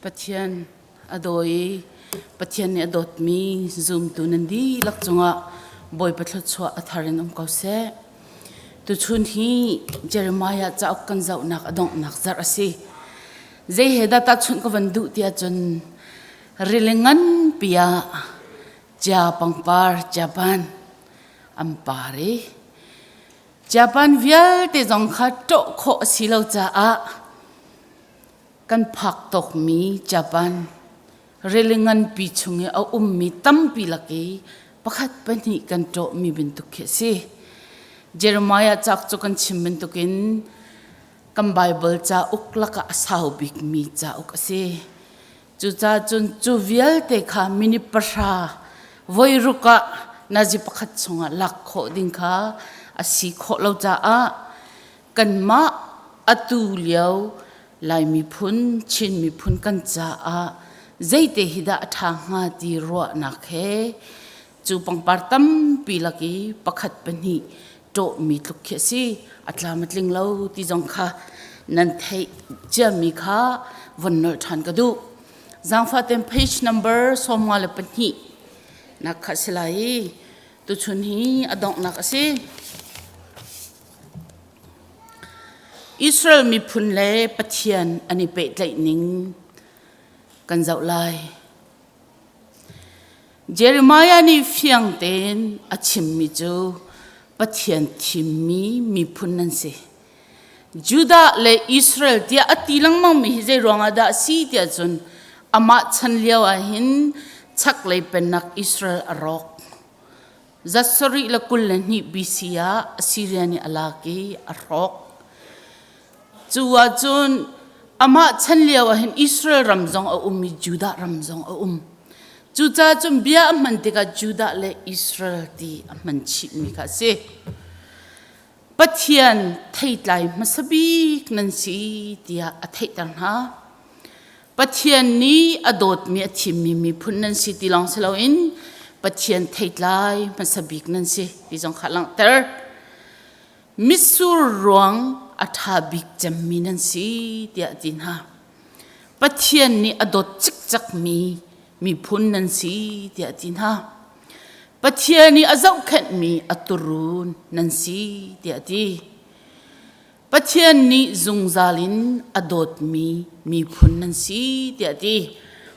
Pathian a daw i Pathian nih a dawtmi zumtu nan dihlak cungah Bawipa thluachuah a thar in um ko seh. Tuchun hi Jeremiah cauk kan zohnak a donghnak zarh a si. Zei he dah tahchunh ka van duh tiah cun rili nganpi ah cia pangpar Japan an par i Japan vialte zong kha ṭawh khawh a si lo caah kan phak tawkmi Japan rili nganpi chung i a ummi tampi lak i pakhat pahnih kan ṭawhmi bantuk khi a si. Jeremiah cauk cu kan chim bantukin kan Baibal cauk lakah a sau bikmi cauk a si. Cucaah cun cu vialte kha minute pahra voi ruk ah nazi pakhat chungah lak khawh ding kha a si khawh lo caah kanmah atu lio Lai miphun, Chin miphun kan caah zeite hi dah a ṭha hnga ti ruahnak he cu pangpar tampi lak i pakhat pahnih ṭawhmi tluk khi a si. A tlam a tling lo ti zong kha nan theih ciami kha von nolh ṭhan ka duh. Zaangfah ten page number 52 nak kha a si lai i tuchun hi a donghnak a si. Israel miphun le Pathian an i pehtlaih ning kan zoh lai. Jeremiah nih fiang tein a chimmi cu Pathian thimmi miphun nan si. Judah le Israel tiah a ti lengmangmi hi zei ruangah dah a si tiah cun amah chan lio ah hin chaklei pennak Israel a rawk. Zat sarih le 22 BC ah Assyria nih a lak i a hrawk. Cu ahcun amah chan lio ah hin Israel ram zong a um i Judah ram zong a um. Cucaah cun bia a hman tikah Judah le Israel ti a hman chihmi kha a si. Pathian theitlai hmasa bik nan si tiah a theihter hna. Pathian nih a dawtmi a thimmi miphun nan si ti lawng si loin Pathian theitlai hmasa bik nan si ti zong kha langhter. Mitsur ruang a ṭha bik cemmi nan si tiah a ti hna. Pathian nih a dawt cikcekmi miphun nan si tiah a ti hna. Pathian nih a zohkhenhmi a turun nan si tiah a ti. Pathian nih zungzal in a dawtmi miphun nan si tiah a ti.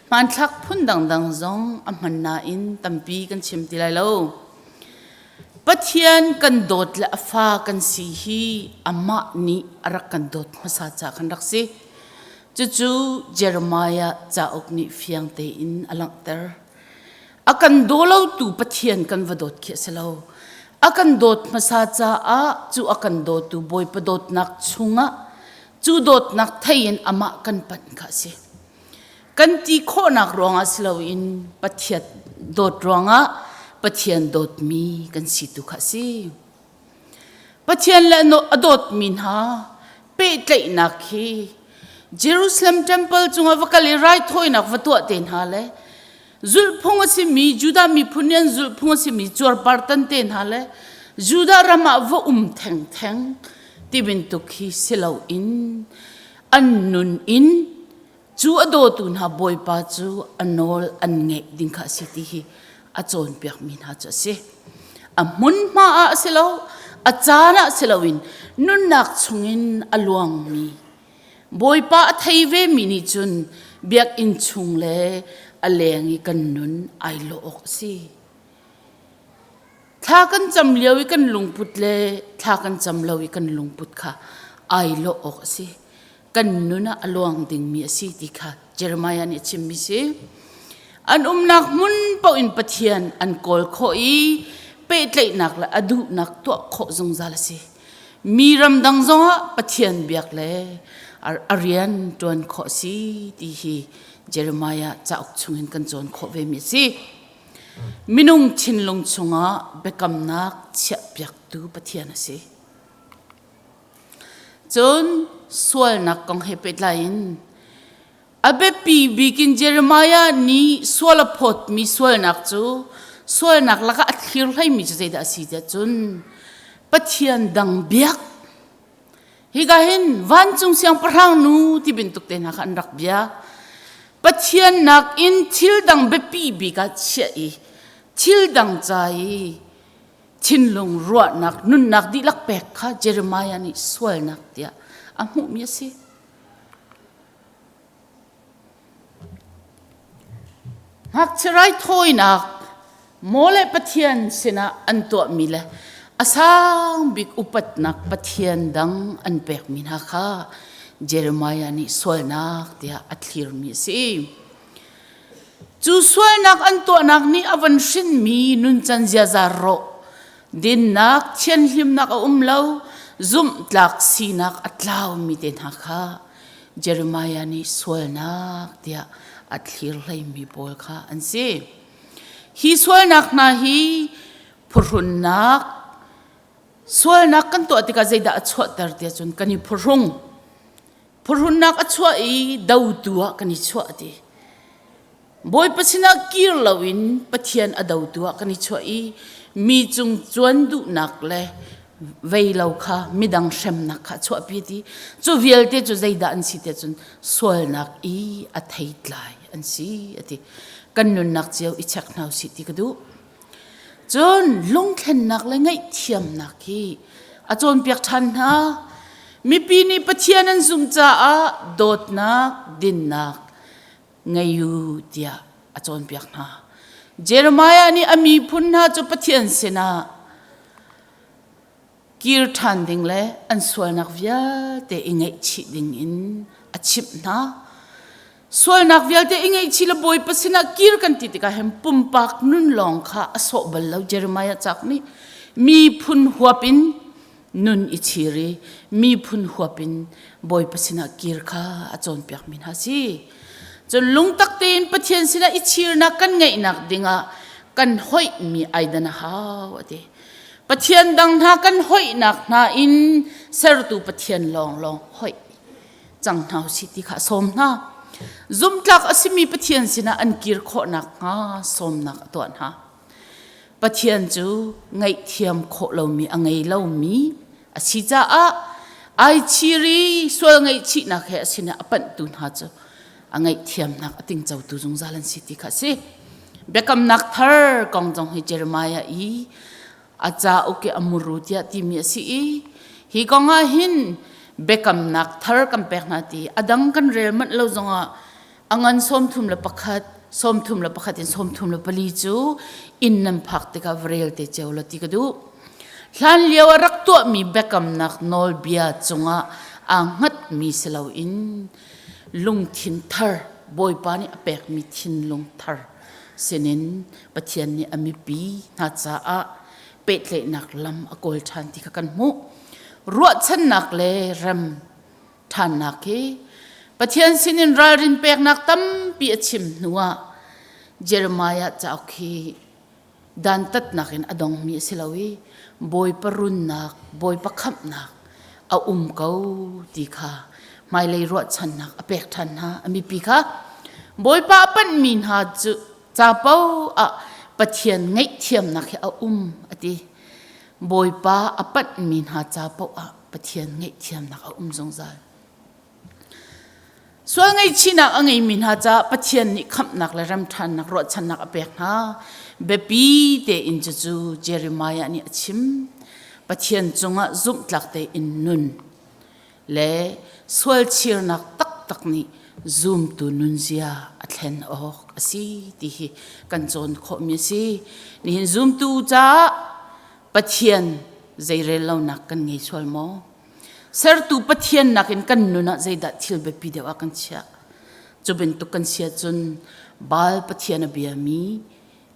Hmanthlak phun dangdang zong a hman nain tampi kan chim ti lai lo. Pathian kan dawt le a fa kan si hi amah nih a rak kan dawt hmasa ca kan rak si. Cucu Jeremiah cauk nih fiang tein a langhter. A kan daw lotu Pathian kan va dawt khi a si lo. A kan dawt hmasa caah cu a kan dawtu Bawipa dawtnak chungah cu dawtnak thei in amah kan panh kha a si. Kan ti khawhnak ruangah si loin Pathian dawt ruangah Pathian dawtmi kan si tu kha a si. Pathian le a dawtmi hna pehtlaihnak hi Jerusalem temple cungah va kal i raithawinak va tuah te hna le zulhphung a simi Judah miphun nih an zulhphung a simi cuarpartan te hna le Judah ram ah va um thengtheng ti bantuk hi si loin an nun in cu a dawtu hna Bawipa cu a nawl an ngeih ding kha a si ti hi a cawnpiakmi hna cu a si. A hmunhma ah a si lo, a caan ah si loin nunnak chungin a luangmi Bawipa a thei vemi nih cun biakinn chung le a leng i kan nun ai lawh awk a si. Thla kan cam lio i kan lungput le thla kan cam lo i kan lungput kha ai lawh awk a si. Kan nun ah a luang dingmi a si ti kha Jeremiah nih a chimmi si. An umnak hmun paoh in Pathian an kawl khawh i pehtlaihnak le a duhnak tuah khawh zungzal a si. Mi ramdang zongah Pathian biak le a rian ṭuan khawh a si ti hi Jeremiah cauk chungin kan cawn khawh vemi a si. Minung thinlung chungah biakamnak chiahpiaktu Pathian a si. Cun sualnak kong he pehtlai in a biapi bik in Jeremiah nih sual a phawtmi sualnak cu sualnak lakah a thlir hleimi cu zeidah a si tiah cun Pathian dang biak hika hin vancung siangpahrang nu ti bantuk te hna kha an rak bia. Pathian nakin thil dang biapi bik ah chiah i thil dang ca i thinlung ruahnak nunnak dihlak pek kha Jeremiah nih sualnak tiah a hmuhmi a si. Ngakchia raithawinak maw le Pathian sinah an tuahmi le a sang bik upatnak Pathian dang an pekmi hna kha Jeremiah nih sualnak tiah a thlirmi a si. Cu sualnak an tuahnak nih a van hrinmi nuncan ziaza rawh, dinnak, thianhlimnak a um lo, zumhtlak sinak a tlaumi te hna kha Jeremiah nih sualnak tiah a thlir hleimi pawl kha an si. Hi sualnak hna hi phuhrunnak, sualnak kan tuah tikah zeidah a chuahter tiah cun kan i phuhrung. Phuhrunnak a chuah i dotu ah kan i chuah ti. Bawipa sinah kir loin Pathian a dotu ah kan i chuah i mi cung cuan duhnak le vei lo kha midang hremnak kha a chuahpi ti. Cu vialte cu zeidah an si tiah cun sualnak i a theitlai an si a ti. Kan nunnak cio i check hna usih ti ka duh. Cun lungthlennak le ngaihthiamnak hi a cawnpiak ṭhan hna. Mipi nih Pathian an zumh caah dawtnak, dinnak, ngei u tiah a cawnpiak hna. Jeremiah nih a miphun hna cu Pathian sinah kir ṭhan ding le an sualnak vialte i ngaihchih ding in a chimh hna. Sualnak vialte i ngaihchih le Bawipa sinah kir kan ti tikah hin pumpak nun lawng kha a sawh bal lo Jeremiah cak nih miphun huap in nun i chir i miphun huap in Bawipa sinah kir kha a cawnpiakmi hna si. Cun lungtak tein Pathian sinah i chirnak kan ngeihnak dingah kan hoihmi aidan a hau a ti. Pathian dang hna kan hoihnak hna in sertu Pathian lawnglawng hoih cang hna usih ti kha a sawm hna. Zumhtlak a simi Pathian sinah an kir khawh nakhnga sawmnak a tuah hna. Pathian cu ngaihthiam khawh lomi a ngei lomi a si caah ai chir i sual ngaihchihnak he a sinah a panhtu hna cu a ngaihthiamnak a tingcotu zungzal an si ti kha a si. Biakamnak thar kong zong hi Jeremiah i a cauk i a muru tiah timi a si i hi kong ah hin biakamnak thar kan pek hna ti a dang kan rel manh lo zongah A ngan 31, 31 in 34 cu inn nan phak tikah va rel te cio la ti ka duh. Hlan lio a rak tuahmi biakamnak nawlbia cungah aa hngatmi si loin lungthin thar Bawipa nih a pekmi thinlung thar sinin Pathian nih a mipi hna caah pehtlaihnak lam a kawl ṭhan ti kha kan hmuh. Ruahchannak le rem ṭhannak hi Pathian sinin ralrin peknak tampi a chim hnuah Jeremiah cauk hi dantatnak in a dongmi a si lo i Bawipa runnak, Bawipa khamhnak a um ko ti kha hmailei ruahchannak a pek ṭhan hna a mipi kha Bawipa a panhmi hna cu ca paoh ah Pathian ngaihthiamnak hi a um a ti. Bawipa a panhmi hna ca paoh ah Pathian ngaihthiamnak a um zungzal. Sual ngaihchihnak a ngeimi hna caah Pathian nih khamhnak le remṭhannak ruahchannak a pek hna. Biapi tein cucu Jeremiah nih a chim. Pathian cungah zumhtlak tein nun le sual chirnak taktak nih zumtu nunzia a thlen awk a si ti hi kan cawn khawhmi a si. Nihin zumtu caah Pathian zeirel lonak kan ngei sual maw? Sertu Pathian nakin kan nun ah zeidah thil biapi deuh ah kan chiah? Cu bantuk kan si ahcun Baal Pathian a biami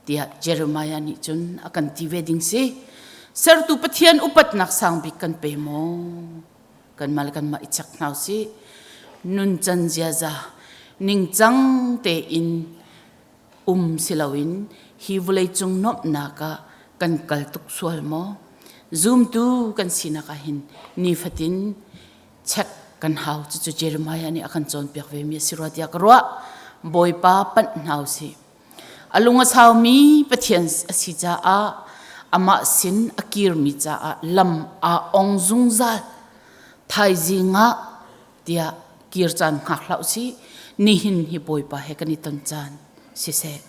tiah Jeremiah nih cun a kan ti ve ding si. Sertu Pathian upatnak sang bik kan pe maw? Kanmah le kanmah i check hna usih. Nuncan ziaza ningcang tein um si loin hi vawleicung nuamhnak ah kan kal tuk sual maw? Zumtu kan sinak ah hin nifatin check kan hau. Cucu Jeremiah nih a kan cawnpiak ve mi a si rua tiah ka ruah. Bawipa panh hna usih. A lung a saumi Pathian a si caah amah sin a kirmi caah lam aa ong zungzal. Thaizing ah tiah kir caan hngak hlah usih. Nihin hi Bawipa he kan i ton caan siseh.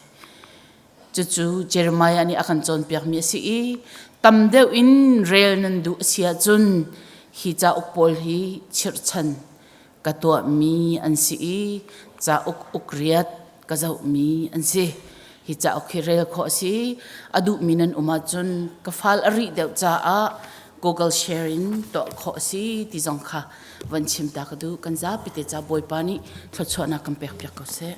Cucu Jeremiah nih a kan cawnpiakmi a si i tam deuh in rel nan duh a si ahcun hi cauk pawl hi chirhchan ka tuahmi an si i cauk ukriat ka zohmi an si. Hi cauk hi rel khawh a si. A duhmi nan um ahcun ka fal a rih deuh caah Google share in tuah khawh a si ti zong kha van chim ta ka duh. Kan zapi te ca Bawipa nih thluachuahnak kan pekpiak ko seh.